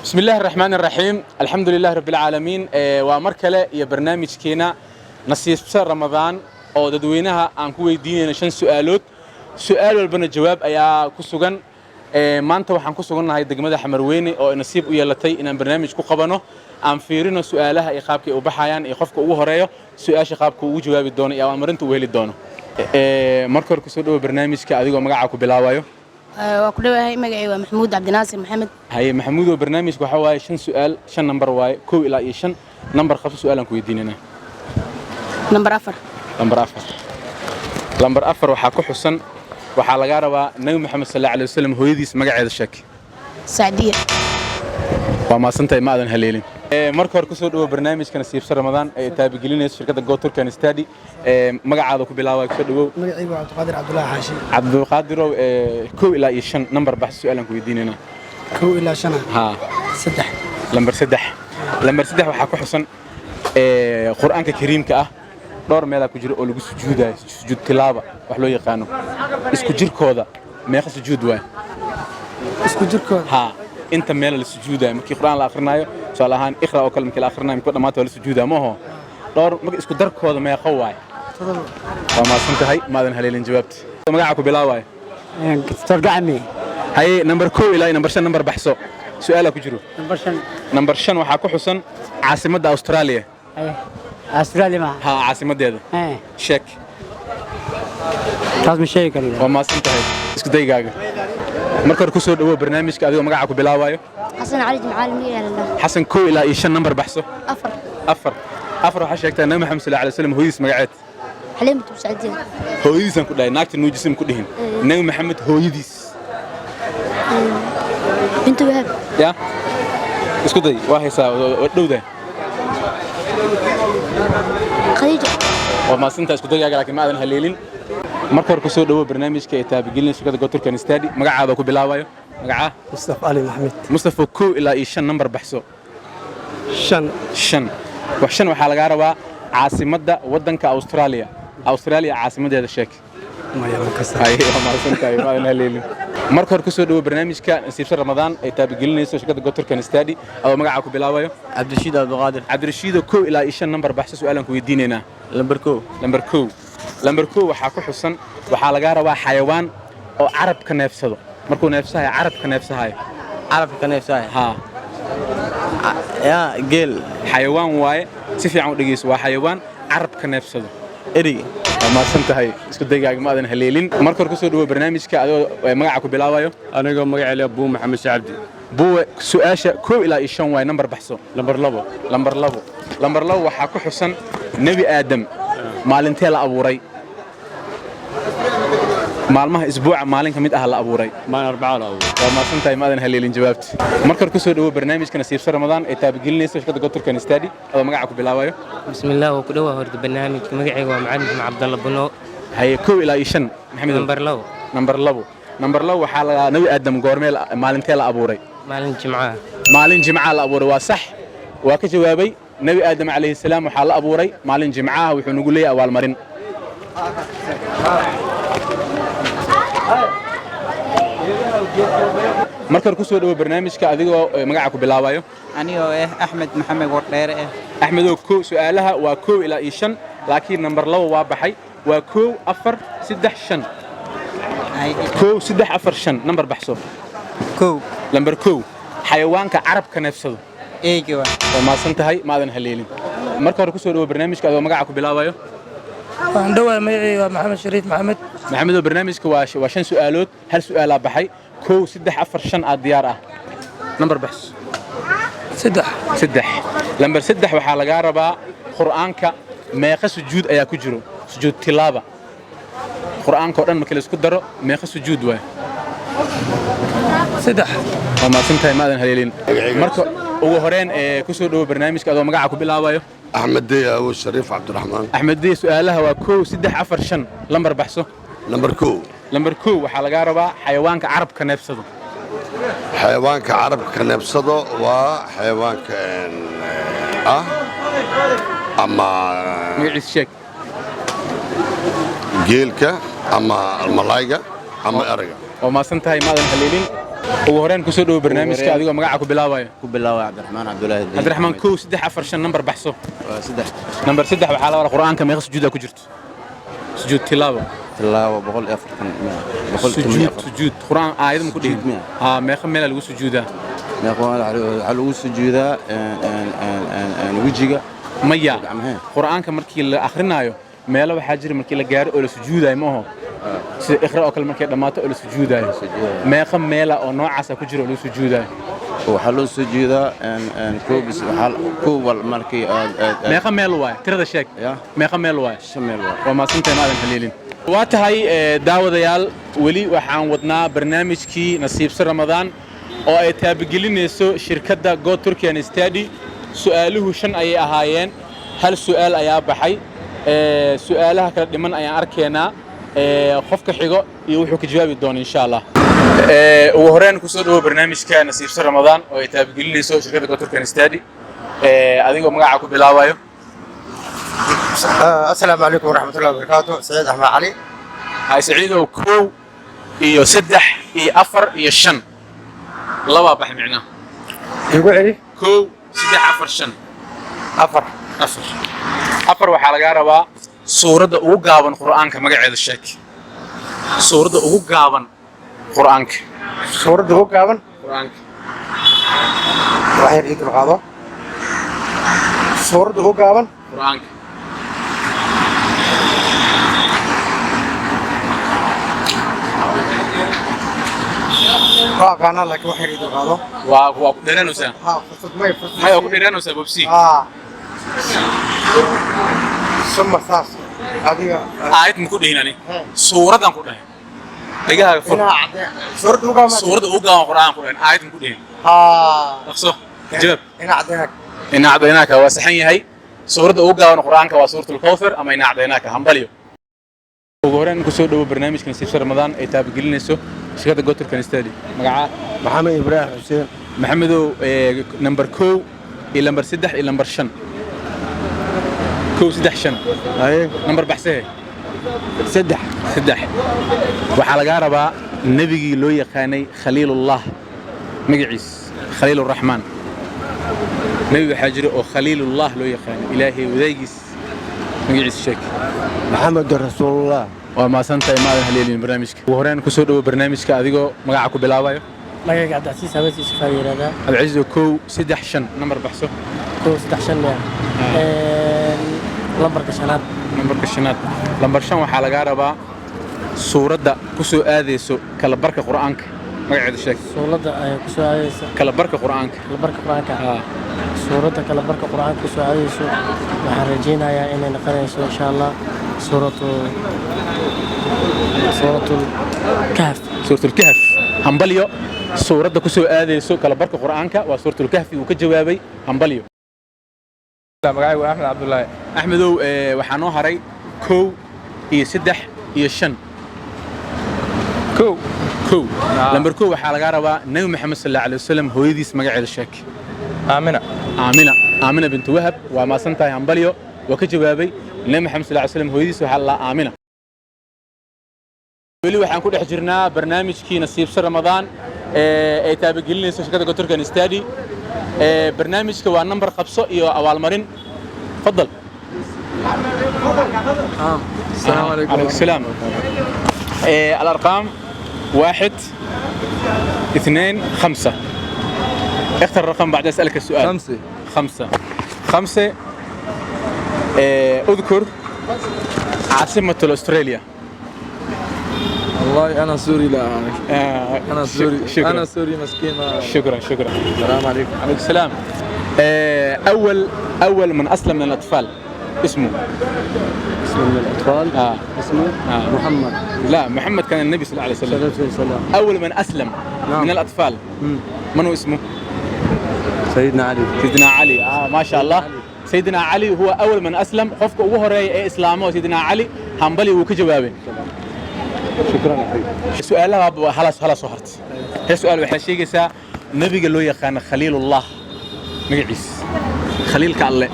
بسم الله الرحمن الرحيم، الحمد لله رب العالمين. Waa mar kale iyo barnaamijkeena Nasiibsa Ramadaan oo dadweynaha aan ku weydiinayno shan su'aalood, su'aal walbana jawaab ayaa ku sugan. Maanta waxaan ku sugannahay degmada Xamarweyne oo ay nasiib u yeelatay inaan barnaamij ku qabano. Aan fiirino su'aalaha iyo qaabkay u baxayaan iyo qofka ugu horeeyo su'aasha qaabka ugu jawaabi doono iyo abaalmarinta uu heli doono. Marka hore kusoo dhawo barnaamijka adigoo magacaa ku bilaabayo. Waa ku dhowahay, magacay waa Maxamuud Cabdinaasir Maxamed. Haye Maxamuudow, barnaamijka waxaa waaye shan su'aal, shan nambar waaye, 1 ilaa iyo 5 nambar qabso, su'aalaan ku weydiinanaa. Nambar 4. Lambar 4. Lambar 4 waxaa ku xusan, waxaa lagaa rabaa Nabi Maxamed sal allahu alayhi wasallam hooyadiis magaceeda sheeg. Sacdiya. Waa mahadsantahay, ma aadan haleelin. Marka hore kusoo dhawo barnaamijka Nasiibsa Ramadaan ee taabigelinaysa shirkadda Go Turkan Study. Magacaada ku bilaabaya, kusoo dhawow. Magacaygu waa Cabdiqaadir Cabdulaahi Xaashi. Cabdiqaadirow, 1 ilaa iyo 5 nambar bax, su'aalaan ku weydiinaynaa. 1 ilaa 5? Haa. 3. Lambar 3. Lambar 3 waxaa ku xusan Qur'aanka Kariimka ah dhowr meelaa ku jira oo lagu sujuudayo, sujuud tilaaba wax loo yaqaano. Isku jirkooda meeqa sujuud waay? Isku jirkooda? Haa, inta meel la sujuudayo markii Qur'aan la akhrinayo, tusaale ahaan Iqra oo kale markii la akhrinayo, markii dhammaata waa la sujuudaa ma aho? Dhowr marka isku darkooda meeqa waay? 7. Waa mahadsan tahay, maadan haleelin jawaabta. Magaca ku bilaabayo? Doctor Gacmi. Haye, nambar 1 ilaa nambar 5 nambar baxso, su'aalaa ku jiro. Nambar 5. Nambar 5 waxaa ku xusan caasimadda Australia. Australia ma? Haa, caasimaddeeda sheeg. Taas ma sheegi karin. Waa mahadsan tahay isku daygaaga. Marka hore kusoo dhawow barnaamijka adigoo magaca ku bilaabayo. Xasan Cali Jimcaali magaciisa. Xasan, 1 ilaa iyo 5 nambar baxso. 4. 4. 4 waxaa sheegtaa Nabi Maxamed sal alay wasallam hooyadiis magaceed. Xaliimatu Sacdiya. Hooyadiisaan ku dhahay, naagta nuujisam ku dhihin. Nabi Maxamed hooyadiis. Bintu Wahab. Ya, isku day, waa haysaa, waa dhowdahay. Khadiija. Waa mahadsantahay isku daygaaga, laakiin ma aadan haleelin. Marka hore kusoo dhawow barnaamijka ee taabagelinaya shirkadda Go Turkan Study. Magacaada ku bilaabayo, magacaa? Mustafa Cali Maxamed. Mustafa, 1 ilaa iyo 5 nambar baxso. 5. 5. Wax 5 waxaa lagaa rabaa caasimadda waddanka Australia. Australia caasimaddeeda sheeg. Maya, ma kasta. Ay, waa mahadsantahay, ma aadan haleelin. Marka hore kusoo dhawow barnaamijka Nasiibsa Ramadaan ee taabagelinayso shirkadda Go Turkan Study adoo magacaa ku bilaabayo. Cabdirashiid Cabdiqaadir. Cabdirashiido, 1 ilaa iyo 5 nambar baxso, su'aalaan ku weydiinaynaa. Lambar 1. Lambar 1. Lambar 1 waxaa ku xusan, waxaa lagaa rabaa xayawaan oo carabka neefsado, markuu neefsahayo carabka neefsahayo. Carabka ka neefsaaya? Haa. Yaa, geel. Xayawaan waaye, si fiican u dhegeyso, waa xayawaan carabka neefsado. Erig. Waa mahadsan tahay isku daygaaga, ma aadan haleelin. Marka hore kusoo dhawow barnaamijka adoo magaca ku bilaabayo. Anigoo magacayla Buu Maxamed Sacabdi. Buwe, su'aasha 1 ilaa iyo 5 waaye, nambar baxso. Lambar 2. Lambar 2. Lambar 2 waxaa ku xusan Nebi Aadam maalintee la abuuray? Maalmaha isbuuca maalin ka mid ah la abuuray. Maalin Arbacaa la abuuray. Waa mahadsan tahay, ma aadan haleelin jawaabta. Marka hore kusoo dhawow barnaamijka Nasiibsa Ramadaan ee taabagelinaysa shirkadda Go Turkan Study adoo magaca ku bilaabayo. Bismillaah, waa ku dhowaa horta barnaamijka. Magacayga waa Macalin Maxamed Cabdalla Buno. Haye, 1 ilaa iyo 5, Maxamed. Nambar 2. Nambar 2. Nambar 2 waxaa laga Nabi Aadam goormee maalintee la abuuray? Maalin Jimcaha. Maalin Jimcaha la abuuray, waa sax, waa ka jawaabay. Nebi Aadam calayhi salaam waxaa la abuuray maalin Jimcaha, wuxuu nagu leeyahay abaalmarin. Marka hore kusoo dhawo barnaamijka adigoo magaca ku bilaabayo. Anigoo ah Axmed Maxamed Wardheere ah. Axmedow, ko su'aalaha waa 1 ilaa iyo 5, laakiin nambar 2 waa baxay. Waa 1, 4, 3, 5. 1, 3, 4, 5 nambar baxso. 1. Lambar 1, xayawaanka carabka neefsado. Eyga waa. Waa mahadsan tahay, maadan haleelin. Marka hore kusoo dhawo barnaamijka adoo magaca ku bilaabayo. Waan dhowaa, magacayga waa Maxamed Shariif Maxamed. Maxamedow, barnaamijka waa shan su'aalood, hal su'aalaa baxay. 1, 3, 4, 5 aad diyaar ah, nambar baxso. 3. 3. Lambar 3 waxaa lagaa rabaa Qur'aanka meeqa sujuud ayaa ku jiro, sujuud tilaaba? Qur'aanka oo dhan marka la isku daro meeqa sujuud waay? 3. Waa mahadsan tahay, maadan haleelin. Marka ugu horeen ee kusoo dhawo barnaamijka adoo magaca ku bilaabayo. Axmed Deyawo Shariif Cabdiraxmaan. Axmed Dey, su'aalaha waa 1, 3, 4, 5 lambar baxso. Lambar 1. Lambar 1 waxaa lagaa rabaa xayawaanka carabka neefsado. Xayawaanka carabka neefsado waa xayawaanka ah ama magaciis sheeg. Geelka ama malayga ama erayga. Waa mahadsan tahay, maadan haleelin. Ugu horreyn kusoo dhowo barnaamijka adigoo magaca ku bilaabayo. Ku bilaabay Cabdiraxmaan Cabdulaahi. Cabdiraxmaan, 1, 3, 4, 5, nambar baxso. Waa 3. Nambar 3. Waxaa la waraa qur'aanka meeqa sujuudaa ku jirto? Sujuud tilaabo. Tilaabo 140. Sujuud, sujuud qur'aan aayad ma ku dhihin. Haa, meeqa meelaa lagu sujuudaa? Meeqa waxaa lagu sujuudaa wejiga? Maya, qur'aanka markii la akrinaayo meelo waxaa jira markii la gaaro oo la sujuudayo, ma aho? Sida iqra oo kale markay dhammaato oo la sujuudayo. Meeqa meela oo noocaasa ku jira oo lagu sujuudayo? Waxaa loo sujuudaa koob wal markii aad Meeqa meel waaye? Tirada sheeg, meeqa meel waaye? 5 meel waaye. Waa mahadsantahay, maadan haleelin. Waa tahay, daawadayaal, weli waxaan wadnaa barnaamijkii Nasiibso Ramadaan oo ay taabagelinayso shirkadda Go Turkian Study. Su'aaluhu 5 ayay ahaayeen, hal su'aal ayaa baxay. Su'aalaha kala dhiman ayaan arkaynaa qofka xigo iyo wuxuu ka jawaabi doono insha Allah. Ugu horreyn kusoo dhawo barnaamijka Nasiibso Ramadaan oo ay taabagelinayso shirkadda Go Turkian Study, adigoo magaca ku bilaabayo. Asalaamu calaykum waraxmatullahi wabarakaatu. Saciid Axmed Cali. Hay Saciidow, 1 iyo 3 iyo 4 iyo 5, labaa bax micnaha. Igu celi. 1, 3, 4, 5. 4. 4, 4. Waxaa lagaa rabaa suuradda ugu gaaban qur'aanka magaceeda sheeg. Suuradda ugu gaaban qur'aanka. Suuradda ugu gaaban qur'aanka. Wax yar ii dulqaado. Suuradda ugu gaaban qur'aanka. Waa aqaanaa, laakiin wax yar ii dulqaado. Waa ku dheeraanaysaa. Haa, fursad may fursad. Maya, waa ku dheeraanaysaa, bobsi. Haa, suma saas adiga. Aayad ma ku dhihin ani, suuraddan ku dhahay. Dhegahaaga fur. Suuradda ugu gaaban. Suuradda ugu gaaban qur'aan ku dhahin, aayad ma ku dhihin. Haa. Dhaqso jawaab. Ina cadeenak. Ina acdaynaaka waa saxan yahay. Suuradda ugu gaaban qur'aanka waa Suuratul Kawthar ama Ina acdaynaaka. Hambalyo. Ugu horreyn kusoo dhowo barnaamijka Nasiibsa Ramadaan ay taabagelinayso shirkadda Goturkan Study. Magacaa? Maxamed Ibraahim Xuseen. Maxamedow, nambar 1 iyo lambar 3 iyo lambar 5. 1, 3, 5, nambar baxsee. 3. 3. Waxaa lagaa rabaa nebigii loo yaqaanay Khaliilullah magaciis, Khaliiluraxmaan. Nebi waxaa jira oo Khaliilullah loo yaqaanay, Ilaahay wadaagiis, magaciis sheeg. Maxamed Rasuulullah. Waa mahadsantahay, maadan haleelin barnaamijka. Ugu horreyn kusoo dhowo barnaamijka adigoo magaca ku bilaabayo. Magacayga Cabdicasiis Hawees Yuusuf aa yidhahdaa. Cabdicasiis oo, 1, 3, 5, nambar baxso. 1, 3, 5 miya? Lambarka shanaad. Nambarka shanaad, lambar 5. Waxaa lagaa rabaa suuradda ku soo aadayso kala barka qur'aanka magaceeda sheeg. Suuradda ay ku soo aadayso kala barka qur'aanka. Kala barka qur'aanka. Suuradda kala barka qur'aanka ku soo aadayso waxaan rajaynayaa inay noqonayso insha Allah Suuratul Kahf. Suuratul Kahf. Hambalyo. Suuradda ku soo aadayso kala barka qur'aanka waa Suuratul Kahfi. Uu ka jawaabay. Hambalyo. Magacaygu waa Axmed Cabdullaahi. Axmedow, waxaa noo haray 1 iyo 3 iyo 5. 1. 1, lambar 1. Waxaa lagaa rabaa Nebi Maxamed sal allahu alay wasalam hooyadiis magaceeda sheeg. Aamina. Aamina, Aamina bintu Wahab. Waa maasan tahay. Hambalyo, waa ka jawaabay. Nebi Maxamed sal alay slam hooyadiis waxaa la Aamina. Weli waxaan ku dhex jirnaa barnaamijkii Nasiibso Ramadaan ee ay taabagelinayso shirkadda Goturkan Study. Barnaamijka waa nambar qabso iyo abaalmarin. Fadal. السلام عليكم. عليكم السلام. الأرقام 1، 2، 5. اختر الرقم بعد أسألك السؤال. 5. 5، 5. اذكر عاصمة أستراليا. والله انا سوري، لا اعرف. انا سوري. شكرا. انا سوري مسكين ما شكرا شكرا. السلام عليكم. عليكم السلام. أول من أسلم من الأطفال اسمه؟ اسمه من الأطفال؟ آه. اسمه محمد. لا، محمد كان النبي صلى الله عليه وسلم. صلى الله عليه وسلم. أول من أسلم من الأطفال من هو اسمه؟ سيدنا علي. سيدنا علي. ما شاء الله، سيدنا علي هو أول من أسلم. qofka ugu horeeya ee islaamo سيدنا علي. Hambali, wuu ka jawaabay. شكرا حبيبي. Su'aalaha halas hala soo hartay. Hal su'aal waxay sheegaysaa nabiga loo yaqaan Khaliilullah magaciis, khaliilka Alle.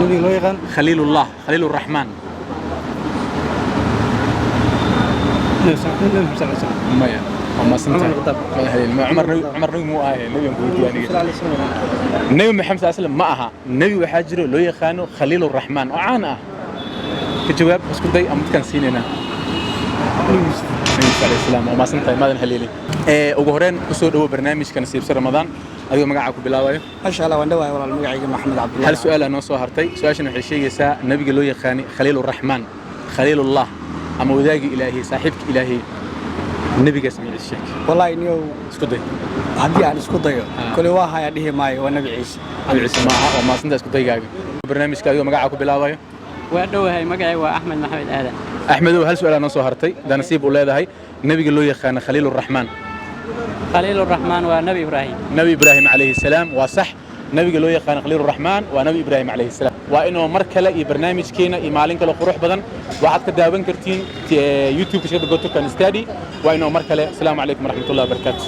Nabiga loo yaqaan Khaliilullah, Khaliilurraxmaan. Nabi Maxamed sal slam. Maya. Waa mahadsantahay. Ma haleelin. Ma Cumar nabi, Cumar nabi muu ahay? Nabigan ku weydiiyey aniga. Nabi Maxamed sal slam ma aha. Nebi waxaa jiro loo yaqaano Khaliiluraxmaan oo caan ah. Ka jawaab, isku day ama dadkaan siinaynaa. Nabi Muuse alayhi salaam. Waa mahadsantahay, maadan haleelin. Ugu horeen kusoo dhawo barnaamijka Nasiibsa Ramadaan adigoo magacaa ku bilaabayo. Maasha Allah, waan dhawahay walaal. Magacayga Maxamed Cabdullahi. Hal su-aal aa noo soo hartay. Su-aashan waxay sheegaysaa nabiga loo yaqaanay Khaliiluraxmaan, Khaliilullah ama wadaagii Ilaahay, saaxiibka Ilaahay, nebigaas magaciisa sheeg. Wallahi niyow, Isku day. Haddii aan isku dayo, kole waa hayaa dhihi maayo, waa Nabi Ciise. Nabi Ciise maaha. Waa mahadsantahay isku daygaaga. Barnaamijka adigoo magacaa ku bilaabayo. Waa dhowahay, magacayga waa Axmed Maxamed Aadan. Axmedow, hal su-aal aa noo soo hartay daa nasiib u leedahay. Nebiga loo yaqaano Khaliiluraxmaan. Khaliiluraxmaan waa Nabi Ibraahim. Nabi Ibraahim calayhi salaam, waa sax. Nabiga loo yaqaano Khaliiluraxmaan waa Nabi Ibraahim calayhi salaam. Waa inuu mar kale iyo barnaamijkeena iyo maalin kale qurux badan. Waxaad ka daawan kartiin YouTube-ka shirkadda Go Turkan Study. Waa inuu mar kale. Asalaamu calaykum waraxmatullahi wabarakaatu.